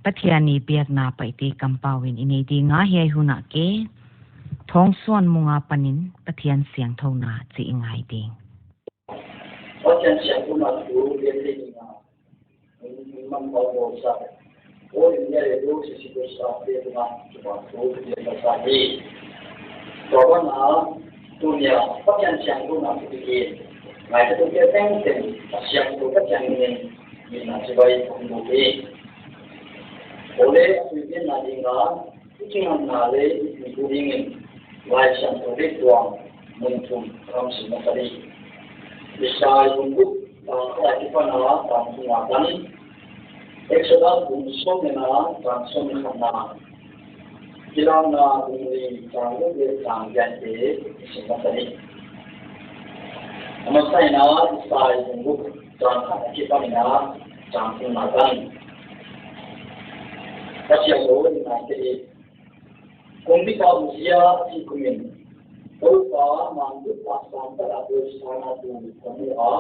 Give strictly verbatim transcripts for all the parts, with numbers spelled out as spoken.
Pathian i biakna Paite kampau in i nei ding a, hiai hun ah K. Thawngsuan Mung apan in Pathian siangthouna chih i ngai ding. Pathian siangthouna thu biak thei ding a, min man pau bawlsak All India Radio sixty-two star te tungah kipahthu biak ka sa hi. Tua ban ah, tuni a Pathian siangthouna thu biak hi, ngaihtuahtu tengteng a siangthou Pathian min in chibai ka hon buk hi. Ole, a thupiakna ding a, i kingakna leh i pihtu dingin Laisiangthou Biaktuang mun thum ka hon sim masa ding. Isai bung guk, tang khat akipan a tang thumna tan. Exodus bung sawm leh nga, tang sawm leh khatna. Kilakna bung li, tang guk leh tang giat te i sim masa ding. A masa in Isai bung guk, tang khat akipan a tang thumna tan. Pathian thu i ngai kei. Kumpipa Uzia a sih kum in, Toupa manpha sang khat a buaina thu ka mu a,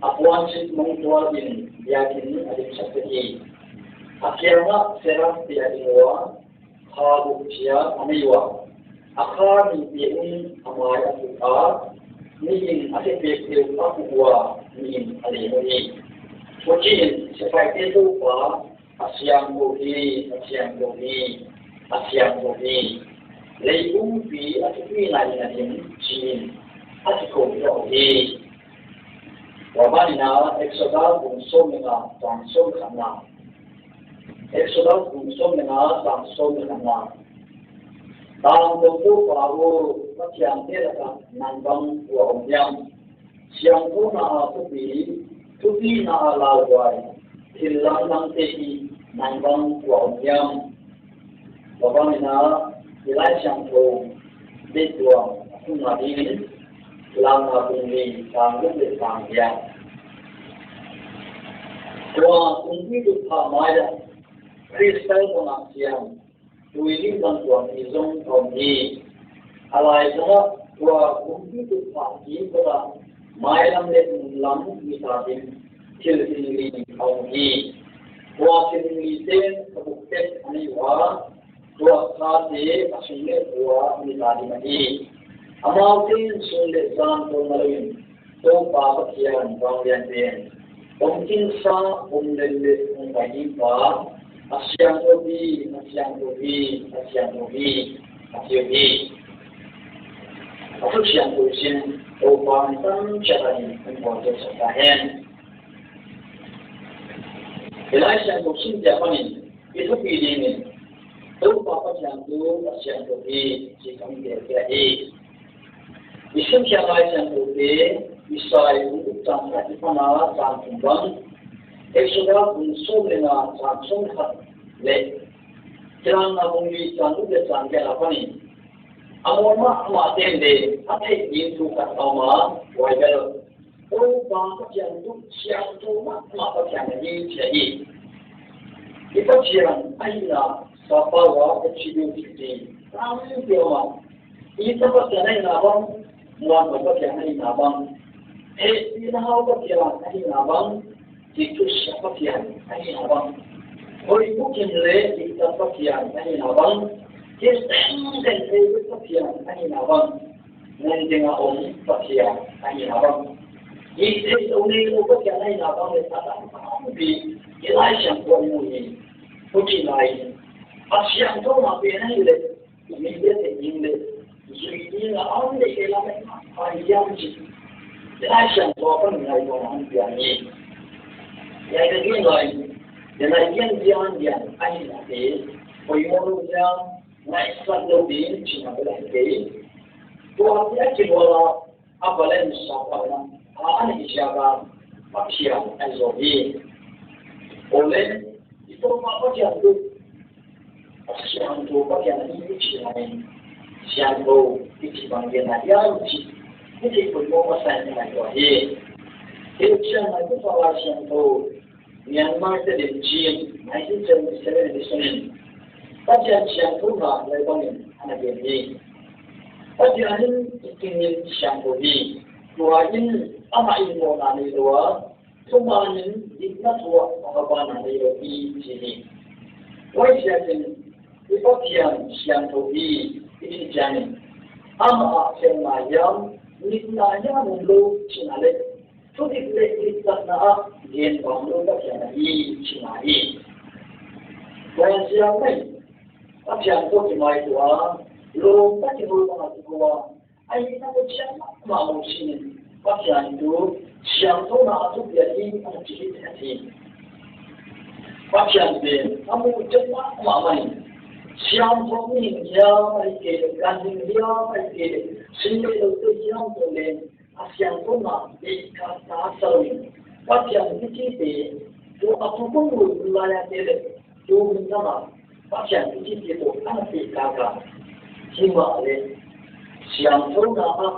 a puansilh mong tual in biakin a dimsak hi. A kiang ah serafte a ding ua, kha guk chia a nei ua. A kha nihte un a mai a puk a, mi'n a kepek deuh a puk ua, mi'n a lem uhi. Huchiin, Sepaite Toupa, A siangthou hi, a siangthou hi, a siangthou hi. Lei pumpi a thupina in a dim, chiin a kikou hi. Tua ban in Exodus bung sawm leh nga, tang sawm leh khatna. Exodus bung sawm leh nga, tang sawm leh khatna. Tangkona Toupa aw, pathiante lakah nang bang kua om hiam? Siangthouna a thupi, thupina a lauhuai, thil dangdangte hi nang bang kua om hiam? Tua ban in i Laisiangthou Biaktuang a thumna dingin, Kilakna bung li, tang guk leh tang giat. Tua kumpi thupha mai ah, Khrist bang a siam, tui lim bang tuam hi zong om hi. A laizang ah tua kumpi thupha kikot ah mailam leh nunglam mi ta ding thil hing li om hi. Tua thil hing lite kha buk tek a nei ua, tua khate a sung leh vua mi ta ding ahi. Amaute'n sun leh zan tawlna louin, Toupa Pathian vanglian pen, omkingsa, omlen leh hongpai ding pa, a siangthou hi, a siangthou hi, a siangthou hi, a chi uhi. A thu siangthou sim, Toupa'n tamchiat a dingin hon vualzawl sak ta hen. I Laisiangthou sim chiang panin, i thupi dingin, Toupa Pathian thu a siangthou hi, chih ka hon gen ahi. I simkhiak Laisiangthoute, Isai bung guk chang khat akipan a chang thum bang, Exodus bung sawm leh nga chang sawm leh khat leh, Kilakna bung li chang guk leh chang giat apan in, a mawl mahmah te'n leng a theih ding thu khat a om a, huai bel, Toupa Pathian tuh siangthou mahmah Pathian ahi, chi ahi. I Pathian ahihna, sa power, attribute, chi tampi om a. I Pathian ahihna bang, muanhuai Pathian ahihna bang, hehpihna hau Pathian ahihna bang, kithusia Pathian ahihna bang, hoih bukim leh diktat Pathian ahihna bang, kiteng teng thei Pathian ahihna bang, mun teng a om Pathian ahihna bang, i theih lou nei lou Pathian ahihna bang leh a tampi i Laisiangthou ah i mu hi. Huchi lai, a siangthouna pen ahihleh, i mi leh te ding leh, zui ding a om leh i lam ah a hiam chih, i Laisiangthou apan ngaihtuahna hon pia hi. Hiai ka gen lai, hiai lai gen dian dian ahihna te, poimoh lou diam, ngaihsak lou ding chihna bel ahi kei. Tuate a kivual a, a balance a pau in, a ana hi ziak a, Pathian ahi zaw hi. Ole, i Toupa Pathian tuh a siangthou Pathian ahi chih ahi. Siangthou i chih bang gen a hiam chih, i chih poimoh masa in ngaihtuah hi. Hileh chiang mai tuh Laisiangthou Myanmar te din Chin, nineteen seventy-seven edition in, Pathian siangthouna hiai bangin ana gen hi. Pathian in i tungin siangthou hi. Tua in amah in mawhna neilou a, thumanin dikna thu ah a habanna neilou hi, chi hi. Huaiziakin i Pathian siangthou hi i chih chiangin, amah ah khelhna hiam, mitna hiam omlou chihna leh, thudik leh diktatna ah gen bang lou Pathian ahi chihna hi. Huaiziak mai, Pathian toh kimaituah, lawm takin hoih bang a kikou a, ahihna muh chiang mahmah Mosi in, Pathian tuh siangthouna a thupiak hi a chi hi a chi. Pathian pen a muh chiang mahmah in, siangthou mihing hiam ahihkeileh, ganhing hiam ahihkeileh, sin leh loute hiam toh leng, a siangthouna peihkhiakna sa lou in, Pathian kichite, tu a tukum lou lai a te leh, tu hun lam a, Pathian kichite toh ana peihkhiak a. Himahleh, siangthouna ah,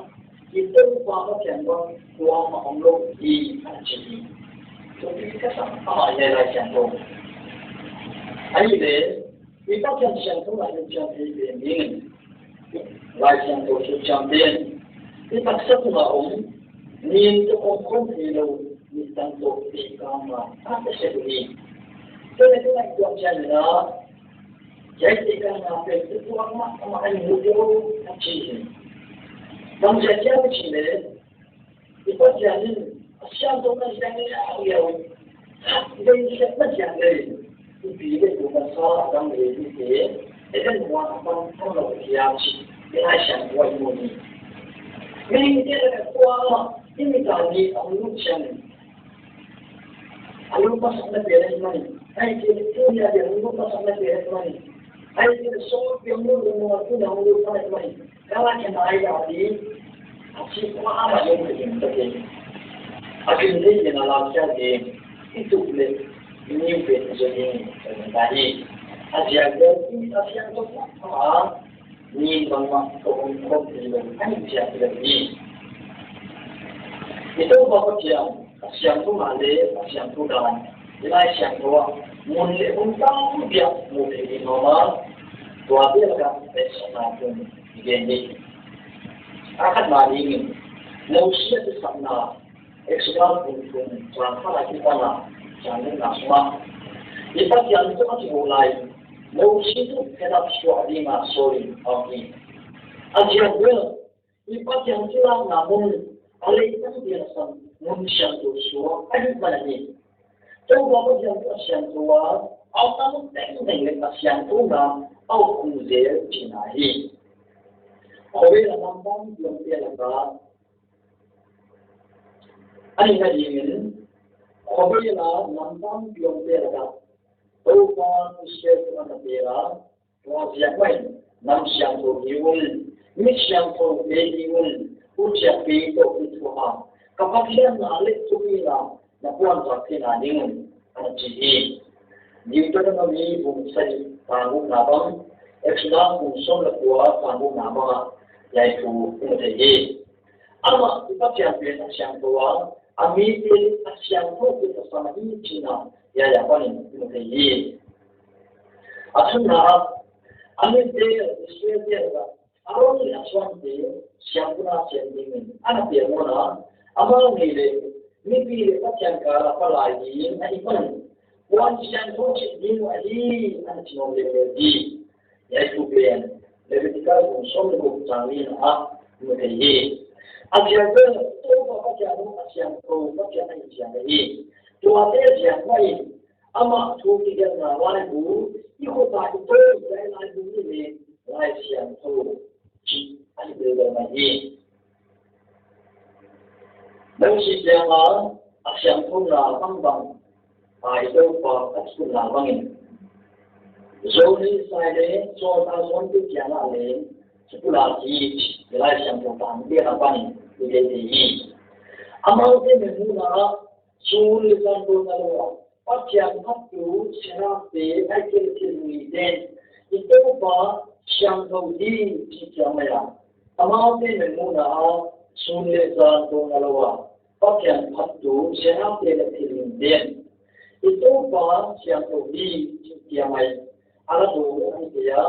i Toupa Pathian bang kuamah omlou hi a chi hi. Thupi ka sa, amah leh Laisiangthou. Ahihleh, i Pathian siangthouna i chiam thei pen ding, Laisiangthou sut chiam pen, i taksa tunga om, nin toh omkhawm theilou, mi tang toh peihkhiak a, a te se hi. Tuni tuni i tuak chiang in a, hiai peihkhiakna pen, i tuak mahmah a i mu deuh a chi hi. Bangziak a chi leh, i Pathian in a siangthouna ziak leh a liau, khatvei sek na ziak leh, i pi leh pu masa Adam leh Evi te, Eden huan apan tang lou hiam chih, i Laisiangthou ah i mu hi. Mihingte laka kuamah, i mit a ni a hong lut chiangin, a lut masakna pen ahihman, ahihkeileh tuni a dia hong lut masakna pen ahihman, ahihkeileh sawtpi a hong lut lungmong a tuni a hong lut pan ahihman, kala khen ai da di, a chi kuamah zong ka gingta kei. A gingta in a lak chiang in, i tup leh, i niu pen zong in, ka gingta hi. A ziak leh, i a siangthou mahmah, nin bangmah toh omkhawm theilou, a ni ziak leh hi. I Toupa Pathian, a siangthouna leh, a siangthou dan, i Laisiangthou ah, mun leh mun tampi ah, mu thei ding om a, tuate laka, Exodus kum, i gen hi. A khatna dingin, Mosi a kisakna, Exodus bung thum, chang khat akipan a, chang gukna sung ah. I Pathian toh a kibawl lai, Mosi tuh khenap suah ding a sawl in a om hi. A ziak bel, i Pathian thilakna mun, a leitang bial a sam, mun siangthou suak, ahihman ahi. Toupa Pathian tuh a siangthou a, a omna mun tengteng leh a siangthouna, a om zel chihna hi. Khovel a nam tampi omte laka, a nihna dingin, khovel a nam tampi omte laka, Toupa Israel tuh ana tel a, huaiziak mai, nam siangthou hi un, mi siangthoute hi un, huchiate toh kithuah a, ka Pathian na leh thupina, na puanzak theihna ding un, ana chi hi. Deuteronomy bung sagih chang gukna bang, Exodus bung sawm leh kua chang gukna bang ah, hiai thu i mu thei hi. Amah i Pathian pen a siangthou a, a mite a siangthou pen a sam ahi chihna, hiai apan in i mu thei hi. A thumna ah, a mite Israelte laka, Aron leh a suante, siampu na sem dingin, ana piak nawn a, amau nih leh, mipi leh Pathian kala palai ding ahihman, huan siangthou chih ding uh ahi, ana chi nawn leuleu hi. Hiai thu pen, Leviticus bung sawm leh guk chang lina ah, mu thei hi. A ziak bel, Toupa Pathian uh a siangthou Pathian ahih ziak ahi. Tuate ziak mai, amah thu kigelhna laibu, i khut a i toh i laibu ni leh, Laisiangthou, chih ahi bel bel mai hi. Mosi kiang a, a siangthouna bangbang, a i Toupa a thukhun la bangin. Zoni sai leh, sawltak zon te kiang a leng, thupina hi, i Laisiangthou tan bial a bangin, i lei te hi. Amaute mengmuna, sun leh zan dawnna lou a, Pathian phattu, serafte, ahihkeileh thil nui ten, i Toupa siangthou hi, chih kiam mai a. Amaute mengmuna ah, sun leh zan dawnna lou a, Pathian phattu, serafte leh thil nui ten, i Toupa siangthou hi, chih kiam mai. A la dawn uh ahi kei a,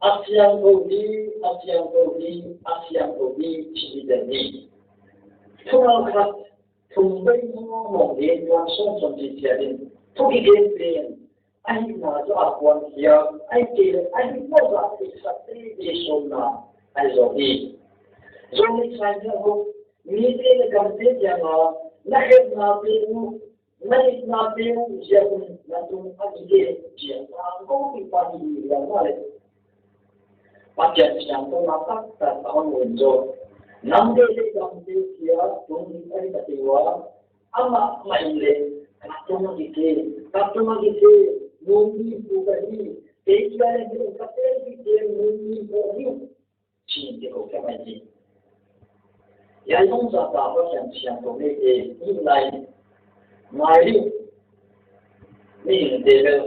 a siangthou hi, a siangthou hi, a siangthou hi, chih i gen hi. Thumal khat, thum bei mawngmawng gen tuan sawmsawm chih chiat in, thu kigen pen, ahihna zaw a kuan hiam, ahihkeileh ahihna zaw a theihsakte sawmna ahi zaw hi. John nih sai hial ho, mite leh gamte kiang ah, na khenna pe uh, na itna pe uh ziak un na tung a gige, chia tangkoupihpa hi hiam mahleh, Pathian siangthouna taktak a hon uh in zaw, namte leh gamte kia tung ding ahi ta te ua, amah mah in leh, ka tung a gige, ka tung a gige, nungdingpu ka hi, kei kia leh hih ka tel gige, nungdingpu ahi uh, chi in te kou kia mai hi. Hiai zong zah ta Pathian siangthou neite i lai, ngai ding, mihingte bel,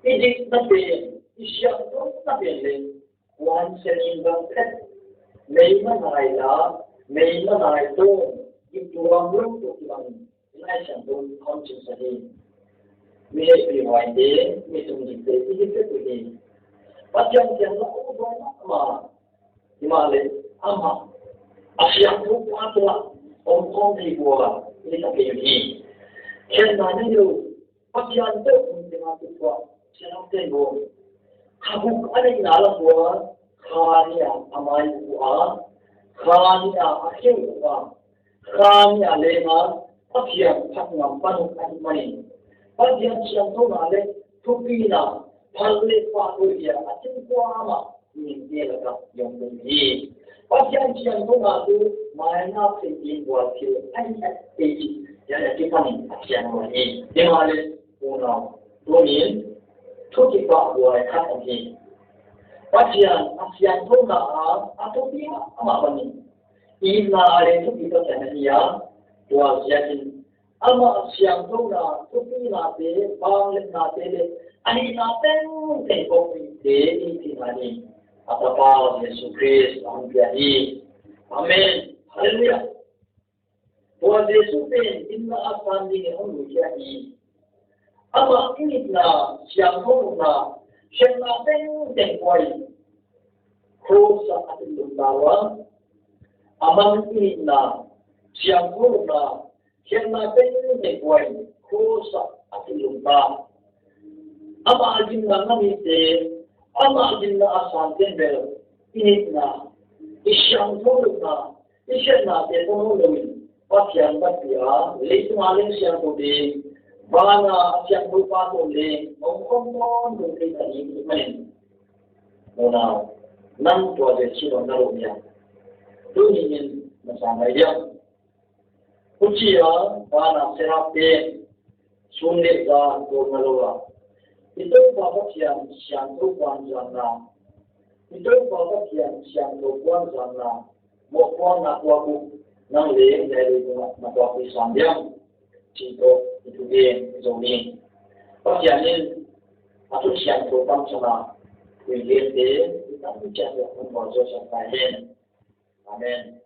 i dikna pen, i siangthouna pen leh, kuan sen in bang khat, mei manai la, mei manai tawm, i tuam lou toh kibang in, i Laisiangthou in hon ching sa hi. Mi hehpihhuaite, mi tungdingte, i hi peuh uh hi. Pathian siangthou uh bang mahmah, himahleh amah, a siangthou pa tung ah, om khawm thei ua, i hi ta kei uh hi. Khenna nei lou, Pathian toh hun teng a kituak, siangthou te uh. Kha guk a neihna lam ua, kha nih a a mai uh a, kha nih a a kheu uh a, kha nih a leng a, Pathian phatnam pan uh ahih manin, Pathian siangthouna leh thupina, phal leh pahtawi dia a ching kuamah mihingte lak ah i om ding hi. Pathian siangthouna tuh maina thei ding bual thil ahi a, ei chih, hiai a kipan in a chiang lua hi. Himahleh, unau, tuni'n, thu kipahhuai khat om hi. Pathian a siangthouna ah, a thupi mahmah bangin, itna leh thupi Pathian ahi a, tua ziakin, amah siangthouna, thupihnate, vangliatnate leh, a hihna tengteng koupihte i hihna ding, a tapa Jesu Khrist a hon pia hi. Amen. Halleluiah. Tua Jesu pen hinna a san ding in hon lukhia hi. Amah i itna, siangthouna, khenna tengteng buai, cross ah a tun lum ta ua. Amah i itna, siangthouna, khenna tengteng buai, cross ah a tun lum ta. Amah a ginna ngam mite, amah a ginna a san teng bel, i itna, i siangthouna, i siatnate pawt lou in, Pathian mat pia, leitung a leng siangthou ding, van a siangthou pa toh leng, om khawm nawn lou thei ta ding i hih manin. Unau, nang tua Jesu bang na lawm hia? Tuni'n na sang mai diam? Huchia, van a serapte, sun leh zan tawlna lou a, i Toupa Pathian siangthou kuanzanna, i Toupa Pathian siangthou kuanzanna, mohpuakna tuak uh, nang leh hiai leitung ah na tuak uh sam diam, chih toh i thugen i zou ni. Pathian in a thu siangthou tamchang a, thugen te, i tamchang a hon vualzawl sak ta hen. Amen.